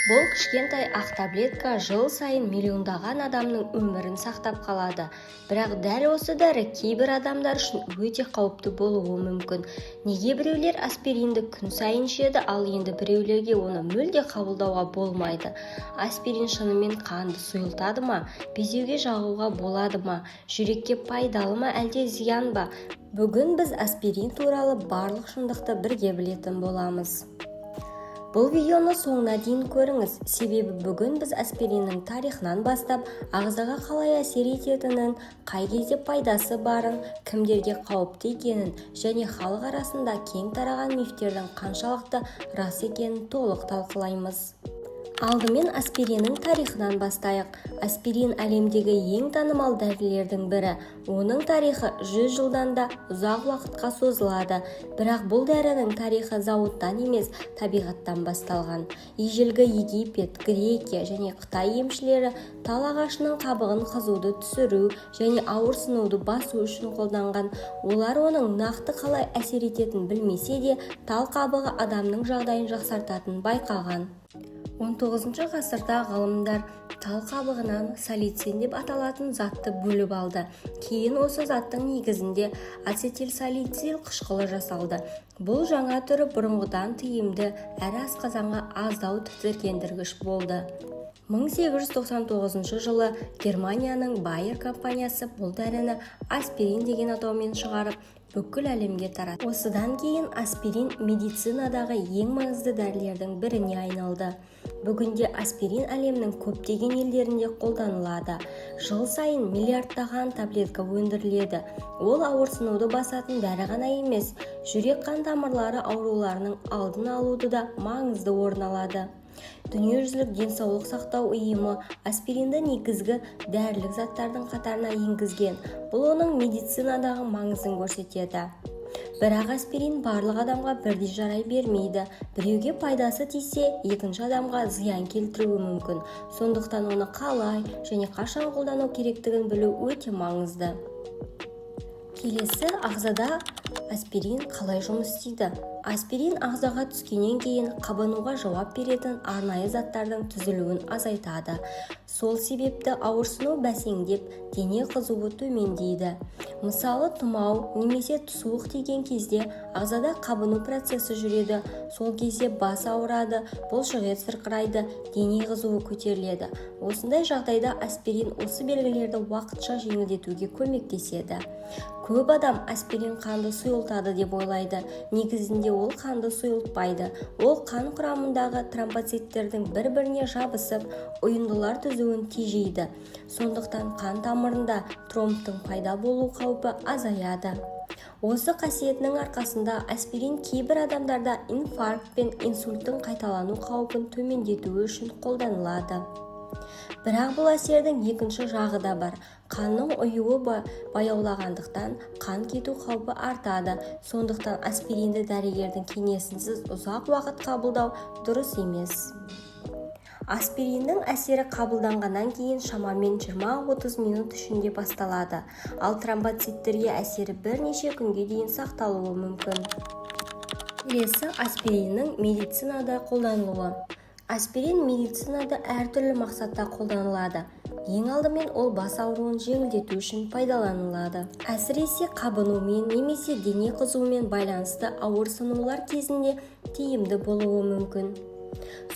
Бұл кішкентай ақ таблетка жыл сайын миллиондаған адамның өмірін сақтап қалады. Бірақ дәл осы дәрі кейбір адамдар үшін өте қауіпті болуы мүмкін. Неге біреулер аспиринді күн сайын ішеді, ал енді біреулерге оны мүлде қабылдауға болмайды? Аспирин шынымен қанды сұйылтады ма? Безеуге жағуға болады ма? Жүрекке пайдалы ма, әлде зиян ба? Бүгін біз аспирин туралы барлық шындықты бірге білетін боламыз. Бұл видеоны соңына дейін көріңіз, себебі бүгін біз аспириннің тарихынан бастап, ағзаға қалай әсер ететінін, қай кезде пайдасы барын, кімдерге қауіпті екенін және халық арасында кең тараған мифтердің қаншалықты рас екенін толық талқылаймыз. Алдымен аспириннің тарихынан бастайық. Аспирин – әлемдегі ең танымал дәрілердің бірі. Оның тарихы 100 жылдан да ұзақ уақытқа созылады. Бірақ бұл дәрінің тарихы зауыттан емес, табиғаттан басталған. Ежелгі Египет, Грекия және Қытай емшілері тал ағашының қабығын қызуды түсіру және ауырсынуды басу үшін қолданған. Олар оның нақты қалай әсер ететінін білмесе де, тал қабығы адамның жағдайын жақсартатынын байқаған. 19 ғасырда ғалымдар тал қабығынан салицин деп аталатын затты бөліп алды. Кейін осы заттың негізінде ацетилсалицил қышқылы жасалды. Бұл жаңа түрі бұрынғыдан тиімді әрі асқазанға аздау тітіркендіргіш болды. 1899 жылы Германияның Байер компаниясы бұл дәріні аспирин деген атаумен шығарып, бүкіл әлемге таратты. Осыдан кейін аспирин медицинадағы ең маңызды дәрілердің біріне айналды. Бүгінде аспирин әлемнің көптеген елдерінде қолданылады. Жыл сайын миллиардтаған таблетка өндіріледі. Ол ауырсынуды басатын дәрі ғана емес, жүрек-қан тамырлары ауруларының алдын алуда да маңызды орын алады. Дүниежүзілік денсаулық сақтау ұйымы аспиринді негізгі дәрілік заттардың қатарына енгізген. Бұл оның медицинадағы маңызын көрсетеді. Бірақ аспирин барлық адамға бірдей жарай бермейді. Біреуге пайдасы тисе, екінші адамға зиян келтіруі мүмкін. Сондықтан оны қалай және қашан қолдану керектігін білу өте маңызды. Келесі: ағзада аспирин қалай жұмыс істейді? Аспирин ағзаға түскеннен кейін қабынуға жауап беретін арнайы заттардың түзілуін азайтады. Сол себепті ауырсыну бәсеңдеп, дене қызуы төмендейді. Мысалы, тұмау немесе суық тиген кезде ағзада қабыну процесі жүреді. Сол кезде бас ауырады, бұлшықет сырқырайды, дене қызуы көтеріледі. Осындай жағдайда аспирин осы белгілерді уақытша жеңілдетуге көмектеседі. Көп адам аспирин қанды сұйылтады деп ойлайды. Негізінде ол қанды сұйылтпайды. Ол қан құрамындағы тромбоциттердің бір-біріне жабысып, ұйындылар түзуін тежейді. Сондықтан қан тамырында тромбтың пайда болу қаупі азаяды. Осы қасиетінің арқасында аспирин кейбір адамдарда инфаркт пен инсульттің қайталану қаупін төмендетуі үшін қолданылады. Бірақ бұл әсердің екінші жағы да бар: қанның ұюы баяулағандықтан, қан кету қаупі артады. Сондықтан аспиринді дәрігердің кеңесінсіз ұзақ уақыт қабылдау дұрыс емес. Аспириннің әсері қабылданғаннан кейін шамамен 20-30 минут ішінде басталады, ал тромбоциттерге әсері бірнеше күнге дейін сақталуы мүмкін. Келесі: аспириннің медицинада қолданылуы. Аспирин медицинада әртүрлі мақсатта қолданылады. Ең алдымен ол бас ауруын жеңілдету үшін пайдаланылады. Әсіресе қабынумен немесе дене қызуымен байланысты ауырсынулар кезінде тиімді болуы мүмкін.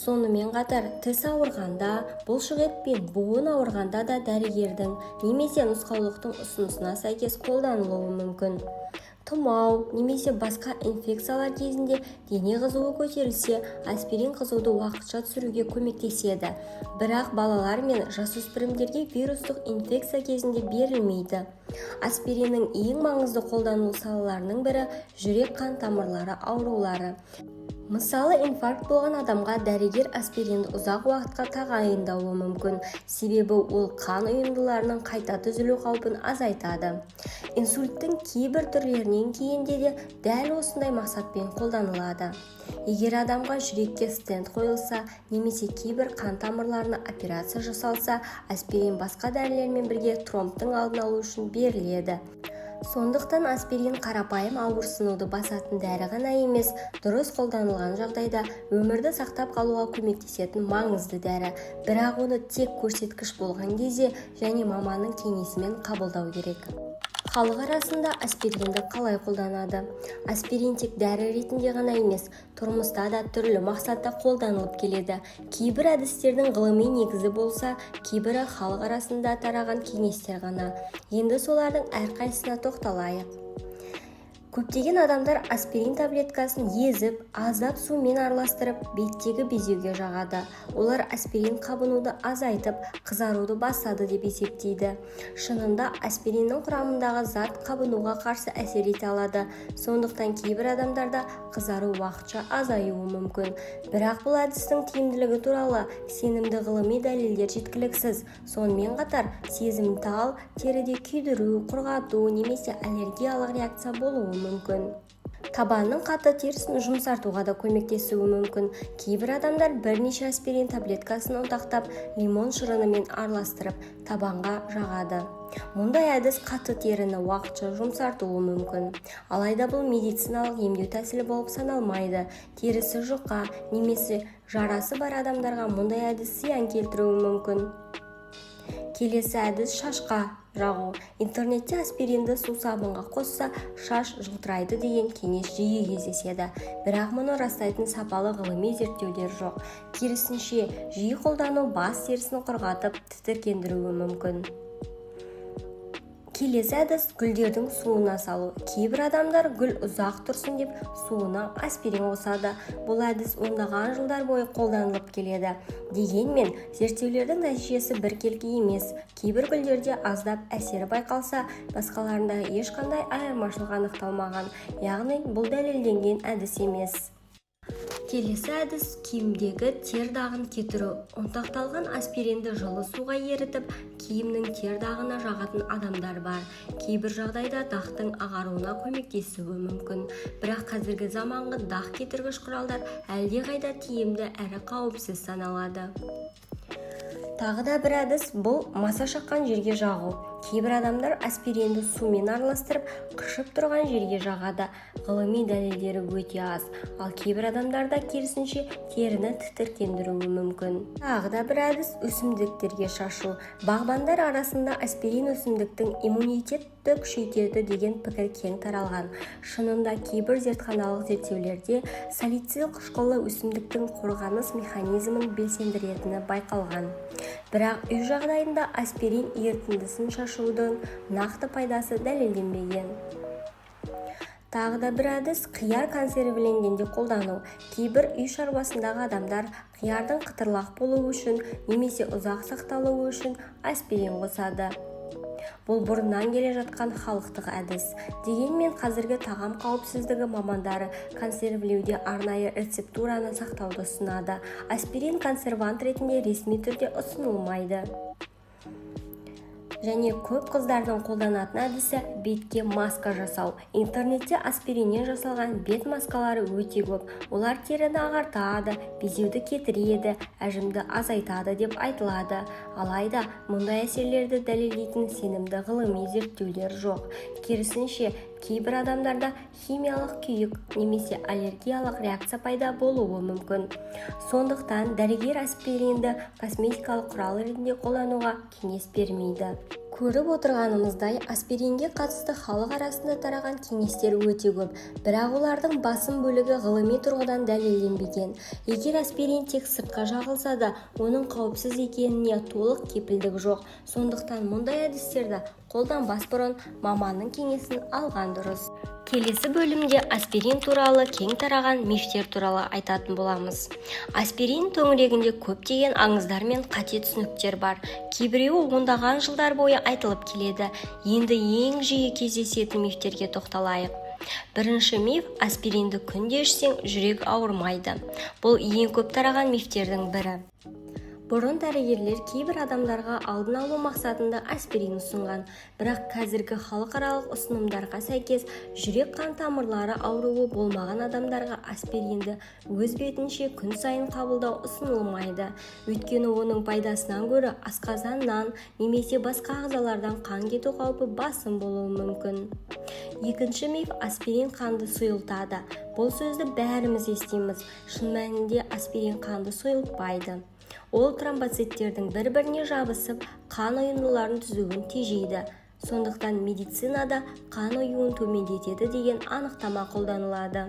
Сонымен қатар тіс ауырғанда, бұлшықет пен буын ауырғанда да дәрігердің немесе нұсқаулықтың ұсынысына сәйкес қолданылуы мүмкін. Тұмау немесе басқа инфекциялар кезінде дене қызуы көтерілсе, аспирин қызуды уақытша түсіруге көмектеседі. Бірақ балалар мен жасөспірімдерге вирустық инфекция кезінде берілмейді. Аспириннің ең маңызды қолдану салаларының бірі – жүрек-қан тамырлары аурулары. Мысалы, инфаркт болған адамға дәрігер аспиринді ұзақ уақытқа тағайындауы мүмкін, себебі ол қан ұйындыларының қайта түзілу қаупін азайтады. Инсульттің кейбір түрлерінен кейін де дәл осындай мақсатпен қолданылады. Егер адамға жүрекке стент қойылса немесе кейбір қан тамырларына операция жасалса, аспирин басқа дәрілермен бірге тромбтың алдын алу үшін беріледі. Сондықтан аспирин қарапайым ауырсынуды басатын дәрі ғана емес, дұрыс қолданылған жағдайда өмірді сақтап қалуға көмектесетін маңызды дәрі. Бірақ оны тек көрсеткіш болған кезде және маманның кеңесімен қабылдау керек. Халық арасында аспиринді қалай қолданады? Аспирин тек дәрі ретінде ғана емес, тұрмыста да түрлі мақсатта қолданылып келеді. Кейбір әдістердің ғылыми негізі болса, кейбірі халық арасында тараған кеңестер ғана. Енді солардың әрқайсысына тоқталайық. Көптеген адамдар аспирин таблеткасын езіп, аздап сумен араластырып, беттегі безеуге жағады. Олар аспирин қабынуды азайтып, қызаруды басады деп есептейді. Шынында, аспириннің құрамындағы зат қабынуға қарсы әсер ете алады. Сондықтан кейбір адамдарда қызару уақытша азаюы мүмкін. Бірақ бұл әдістің тиімділігі туралы сенімді ғылыми дәлелдер жеткіліксіз. Сонымен қатар сезімтал теріде күйдіру, құрғату немесе аллергиялық реакция болуы мүмкін. Табанның қатты терісін жұмсартуға да көмектесуі мүмкін. Кейбір адамдар бірнеше аспирин таблеткасын ұнтақтап, лимон шырынымен араластырып, табанға жағады. Мұндай әдіс қатты теріні уақытша жұмсартуы мүмкін. Алайда бұл медициналық емдеу тәсілі болып саналмайды. Терісі жұқа немесе жарасы бар адамдарға мұндай әдіс зиян келтіруі мүмкін. Келесі әдіс – шашқа жағу. Интернетте аспиринді сусабынға қосса, шаш жылтырайды деген кеңес жиі кездеседі. Бірақ мұны растайтын сапалы ғылыми зерттеулер жоқ. Керісінше, жиі қолдану бас терісін құрғатып, тітіркендіруі мүмкін. Келесі әдіс – гүлдердің суына салу. Кейбір адамдар гүл ұзақ тұрсын деп суына аспирин қосады. Бұл әдіс ондаған жылдар бойы қолданылып келеді. Дегенмен зерттеулердің нәтижесі біркелкі емес. Кейбір гүлдерде аздап әсері байқалса, басқаларында ешқандай айырмашылық анықталмаған. Яғни бұл дәлелденген әдіс емес. Келесі әдіс – киімдегі тер дағын кетіру. Ұнтақталған аспиринді жылы суға ерітіп, киімнің тер дағына жағатын адамдар бар. Кейбір жағдайда дақтың ағаруына көмектесуі мүмкін. Бірақ қазіргі заманғы дақ кетіргіш құралдар әлдеқайда тиімді әрі қауіпсіз саналады. Тағы да бір әдіс – бұл маса шаққан жерге жағу. Кейбір адамдар аспиринді сумен араластырып, қышып тұрған жерге жағады. Ғылыми дәлелдері өте аз. Ал кейбір адамдарда керісінше теріні тітіркендіруі мүмкін. Тағы да бір әдіс – өсімдіктерге шашу. Бағбандар арасында аспирин өсімдіктің иммунитетті күшейтеді деген пікір кең таралған. Шынында, кейбір зертханалық зерттеулерде салицил қышқылы өсімдіктің қорғаныс механизмін белсендіретіні байқалған. Бірақ үй жағдайында аспирин ерітіндісін шашудың нақты пайдасы дәлелденбеген. Тағы да бір әдіс – қияр консервіленгенде қолдану. Кейбір үй шаруасындағы адамдар қиярдың қытырлақ болуы үшін немесе ұзақ сақталуы үшін аспирин қосады. Бұл бұрыннан келе жатқан халықтық әдіс. Дегенмен қазіргі тағам қауіпсіздігі мамандары консервілеуде арнайы рецептураны сақтауды ұсынады. Аспирин консервант ретінде ресми түрде ұсынылмайды. Және көп қыздардың қолданатын әдісі – бетке маска жасау. Интернетте аспириннен жасалған бет маскалары өте көп. Олар теріні ағартады, безеуді кетіреді, әжімді азайтады деп айтылады. Алайда мұндай әсерлерді дәлелдейтін сенімді ғылыми зерттеулер жоқ. Керісінше, кейбір адамдарда химиялық күйік немесе аллергиялық реакция пайда болуы мүмкін. Сондықтан дәрігер аспиринді косметикалық құрал ретінде қолдануға кеңес бермейді. Көріп отырғанымыздай, аспиринге қатысты халық арасында тараған кеңестер өте көп. Бірақ олардың басым бөлігі ғылыми тұрғыдан дәлелденбеген. Егер аспирин тек сыртқа жағылса да, оның қауіпсіз екеніне толық кепілдік жоқ. Сондықтан мұндай әдістерді қолданбас бұрын маманның кеңесін алған дұрыс. Келесі бөлімде аспирин туралы кең тараған мифтер туралы айтатын боламыз. Аспирин төңірегінде көптеген аңыздар мен қате түсініктер бар. Кейбіреуі ондаған жылдар бойы айтылып келеді. Енді ең жиі кездесетін мифтерге тоқталайық. Бірінші миф: аспиринді күнде ішсең, жүрек ауырмайды. Бұл ең көп тараған мифтердің бірі. Бұрын дәрігерлер кейбір адамдарға алдын алу мақсатында аспирин ұсынған. Бірақ қазіргі халықаралық ұсынымдарға сәйкес, жүрек-қан тамырлары ауруы болмаған адамдарға аспиринді өз бетінше күн сайын қабылдау ұсынылмайды. Өйткені оның пайдасынан гөрі асқазаннан немесе басқа ағзалардан қан кету қаупі басым болуы мүмкін. Екінші миф: аспирин қанды сұйылтады. Бұл сөзді бәріміз естиміз. Шын мәнінде аспирин қанды сұйылтпайды. Ол тромбоциттердің бір-біріне жабысып, қан ұйындыларын түзуін тежейді. Сондықтан медицинада қан ұюын төмендетеді деген анықтама қолданылады.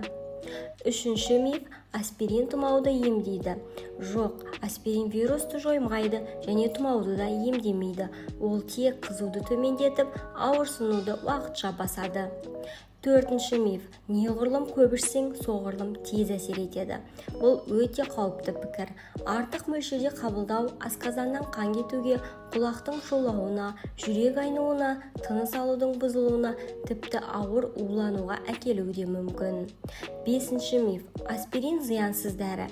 Үшінші миф: аспирин тұмауды емдейді. Жоқ, аспирин вирусты жоймайды және тұмауды да емдемейді. Ол тек қызуды төмендетіп, ауырсынуды уақытша басады. Төртінші миф: неғұрлым көп ішсең, соғұрлым тез әсер етеді. Бұл өте қауіпті пікір. Артық мөлшерде қабылдау асқазаннан қан кетуге, құлақтың шулауына, жүрек айнуына, тыныс алудың бұзылуына, тіпті ауыр улануға әкелуі де мүмкін. Бесінші миф: аспирин зиянсыз дәрі.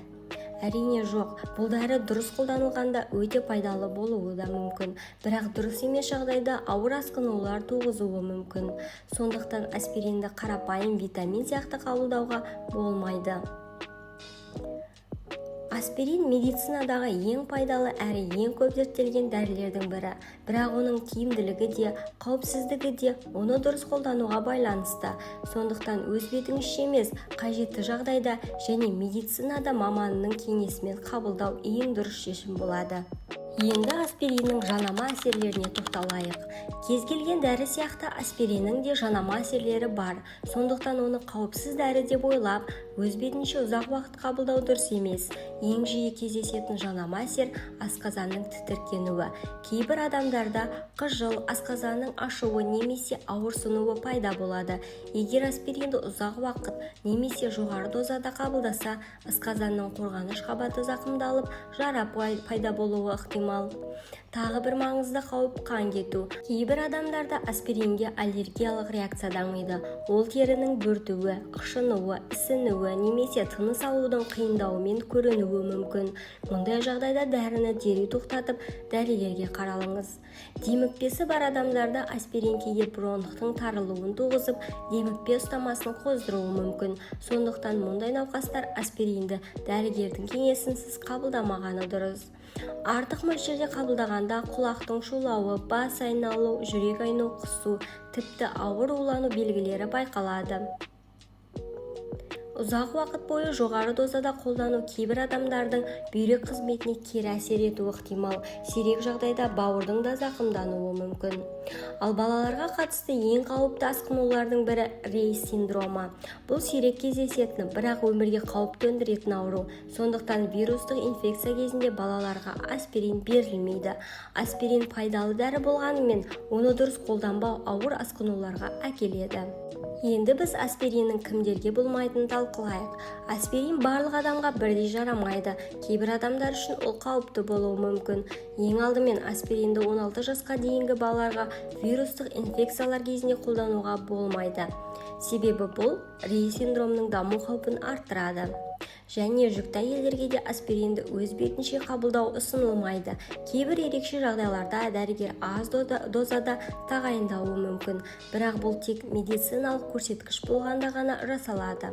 Әрине, жоқ. Бұл дәрі дұрыс қолданылғанда өте пайдалы болуы да мүмкін, бірақ дұрыс емес жағдайда ауыр асқынулар туғызуы мүмкін. Сондықтан аспиринді қарапайым витамин сияқты қабылдауға болмайды. Аспирин медицинадағы ең пайдалы әрі ең көп зерттелген дәрілердің бірі. Бірақ оның тиімділігі де, қауіпсіздігі де оны дұрыс қолдануға байланысты. Сондықтан өз бетіңізше емес, қажетті жағдайда және медицинада маманының кеңесімен қабылдау ең дұрыс шешім болады. Енді аспириннің жанама әсерлеріне тоқталайық. Кез келген дәрі сияқты аспириннің де жанама әсерлері бар. Сондықтан оны қауіпсіз дәрі деп ойлап, өз бетінше ұзақ уақыт қабылдау дұрыс емес. Ең жиі кездесетін жанама әсер – асқазанның тітіркенуі. Кейбір адамдарда қыжыл, асқазанның ашуы немесе ауырсынуы пайда болады. Егер аспиринді ұзақ уақыт немесе жоғары дозада қабылдаса, асқазанның қорғаныш қабаты зақымдалып, жара пайда болуы ықтимал. Тағы бір маңызды қауіп – қан кету. Кейбір адамдарда аспиринге аллергиялық реакция дамиды. Ол терінің бөртуі, қышынуы, ісінуі немесе тыныс алудың қиындауымен көрінуі мүмкін. Мұндай жағдайда дәріні дереу тоқтатып, дәрігерге қаралыңыз. Демікпесі бар адамдарда аспирин кейде бронхтың тарылуын туғызып, демікпе ұстамасын қоздыруы мүмкін. Сондықтан мұндай науқастар аспиринді дәрігердің кеңесінсіз қабылдамағаны дұрыс. Артық мөлшерде қабылдағанда құлақтың шулауы, бас айналу, жүрек айну, құсу, тіпті ауыр улану белгілері байқалады. Ұзақ уақыт бойы жоғары дозада қолдану кейбір адамдардың бүйрек қызметіне кері әсер етуі ықтимал. Сирек жағдайда бауырдың да зақымдануы мүмкін. Ал балаларға қатысты ең қауіпті асқынулардың бірі – Рей синдромы. Бұл сирек кездесетін, бірақ өмірге қауіп төндіретін ауру. Сондықтан вирустық инфекция кезінде балаларға аспирин берілмейді. Аспирин пайдалы дәрі болғанымен, оны дұрыс қолданбау ауыр асқынуларға әкеледі. Енді біз аспириннің кімдерге болмайтынын талқылайық. Аспирин барлық адамға бірдей жарамайды. Кейбір адамдар үшін ол қауіпті болуы мүмкін. Ең алдымен, аспиринді 16 жасқа дейінгі балаларға вирустық инфекциялар кезінде қолдануға болмайды, себебі бұл Рей синдромының даму қаупін арттырады. Және жүкті әйелдерге де аспиринді өз бетінше қабылдау ұсынылмайды. Кейбір ерекше жағдайларда дәрігер аз дозада тағайындауы мүмкін, бірақ бұл тек медициналық көрсеткіш болғанда ғана жасалады.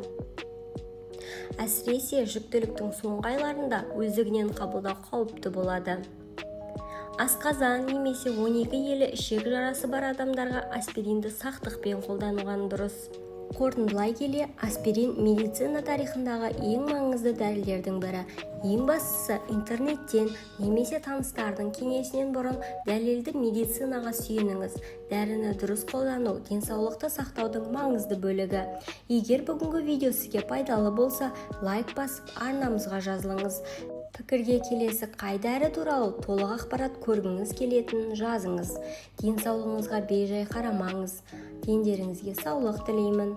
Әсіресе жүктіліктің соңғы айларында өздігінен қабылдау қауіпті болады. Асқазан немесе 12 елі ішек жарасы бар адамдарға аспиринді сақтықпен қолданылған дұрыс. Қорытындылай келе, аспирин медицина тарихындағы ең маңызды дәрілердің бірі. Ең бастысы, интернеттен немесе таныстардың кеңесінен бұрын дәлелді медицинаға сүйеніңіз. Дәріні дұрыс қолдану – денсаулықты сақтаудың маңызды бөлігі. Егер бүгінгі видео сізге пайдалы болса, лайк басып, арнамызға жазылыңыз. Пікірге келесі қай дәрі туралы толық ақпарат көргіңіз келетінін жазыңыз. Денсаулығыңызға бейжай қарамаңыз. Дендеріңізге саулық тілеймін.